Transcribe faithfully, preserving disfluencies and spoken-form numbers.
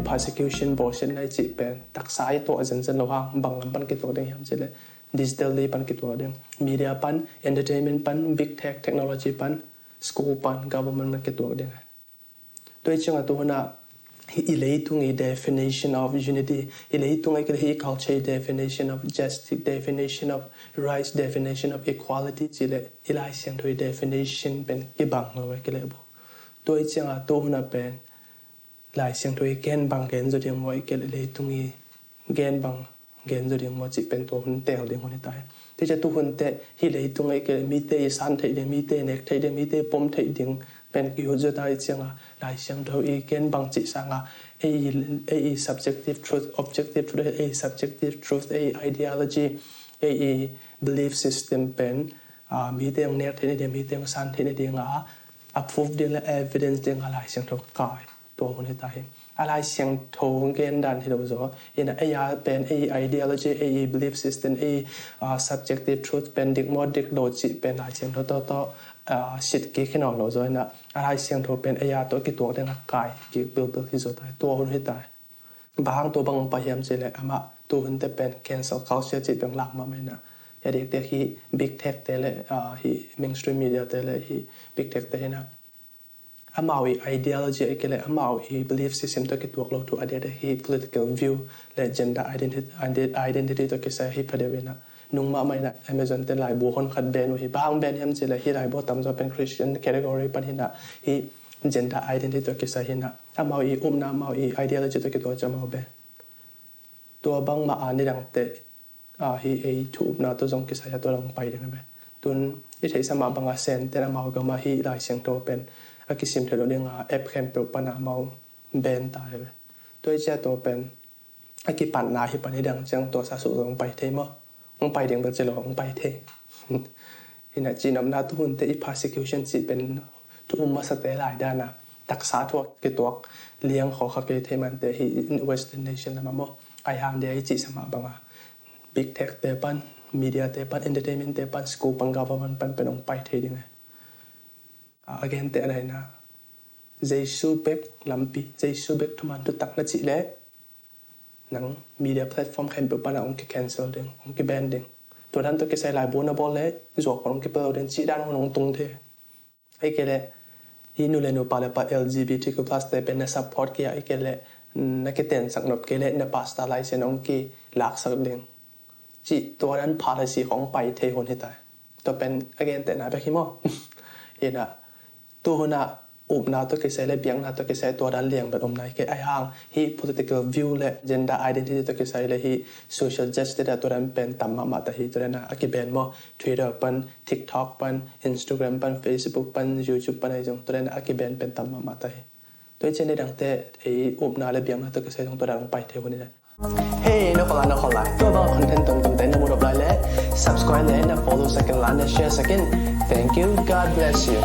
persecution, bawlsiatna i cih pen taksa i tuah zenzen lo hang bang lam pan kituak ding hiam cih leh digital pan kituak ding, media pan, entertainment pan, big tech, technology pan, school pan, government pan kituak ding. Tua i ciangah tu hunah i leitung i definition of unity, i leitung i culture i definition of justice, definition of rights, definition of equality cih leh i Lai Siangtho i definition pen kibang lo a kileh bo. Tua i ciangah tu hunah pen Lai Siangtho i gen bang gen zaw ding maw, i kileh leitung i gen bang gen zaw ding maw cih pen tua hun teel ding hun hi ta hi. Tua ciang tu hun teh hih leitung i kileh mite i san theih ding, mite i nek theih ding, mite i pom theih ding pen kihut zaw ta i ciangah Lai Siangtho i gen bang cih sangah ei i subjective truth, objective truth, ei i subjective truth, ei i ideology, ei i belief system pen mite hong nek theih nading, mite hong san theih nading a a proof ding le evidence ding a Lai Siangtho kai tua hun hi ta hi. A Lai Siangtho gen dan hi lo zaw. Inah ei a pen ei ideology, ei belief system, ei subjective truth pen dik maw dik lo cih pen Lai Siangtho tawh tawh sit kik hi nawn lo zaw. Inah a Lai Siangtho pen ei a tawh kituak ding a kai kik bilbil hi zaw ta hi. Tua hun hi ta hi. Bang hang tua bang hong pai hiam cih leh amah tu hun teh pen cancel culture cih pen lak mahmah inah. A diakdiak hih big tech te le hih mainstream media te le hih big tech te hinah amau i ideology a kileh amau i belief system tawh kituak lo thu a diakdiak hih political view le gender identity tawh kisai hih phadeuh inah nung mahmah inah Amazon te laibu hon khat ban uh hi. Bang hang ban hiam cih leh hih laibu tamzaw pen Christian category pan hinah hih gender identity tawh kisai hinah amau i upna amau i ideology tawh kituak ciang amau ban. Tua bangmah a nidang teh hih ei thu upna tawh zong kisai a tua dang pai ding hi ve. Tun i theihsa mah bangah Sen ten amau gamah hih Lai Siangtho pen a kisim theih loh ding a app khempeuh pan a amau ban ta hi ve. Tua i ciah tua pen a kipatna hi pan i dang ciang tua sa suh zong pai thei maw? Hong pai ding bel ci lo hong pai thei. Hinah cihnopna tu hun teh i persecution cih pen thu um masate lai dana taksa thuak kituak liang khawh kha kei thei mante hi Western nation lamah maw? Ai hang dia i cihsa mah banga big tech te pan, media te pan, entertainment te pan, school pan, government pan pen hong pai thei ding e. A gente a daina Jesu bek lampi, Jesu bek thuman thutak na cih leh nang media platform khempeuh pana hong ki cancel ding, hong ki ban ding. Tua dan tawh kisai laibu na bawl leh zuak pan hong kipel lo ding cih dan hong tung thei. Ahih kei leh hih nu le nu, pa le pa, L G B T Q plus te pen na support kei a, ahih kei leh na kitensak nop kei leh na pastor license hong kilaksak ding cih tua dan policy khawng pai thei hun hi ta. Tua pen a gentehna bek hi maw? Hinah tu hunah upna tawh kisai le biakna tawh kisai tua dan liang bel om nai kei. Ai hang hih political view le gender identity tawh kisai le hih social justice a tua dan pen tam mahmah ta hi. Tua dan a kiban maw, Twitter pan, TikTok pan, Instagram pan, Facebook pan, YouTube pan ahi zong tua dan a kiban pen tam mahmah ta hi. Tua hi cian ni dangte ei upna le biakna tawh kisai zong tua dan hong pai thei hun hi ta. Hey, na kholai, na kholai. Tua bang content tuamtuamte na mu nop lai leh subscribe le na follow sak in la, na share sak in. Thank you. God bless you.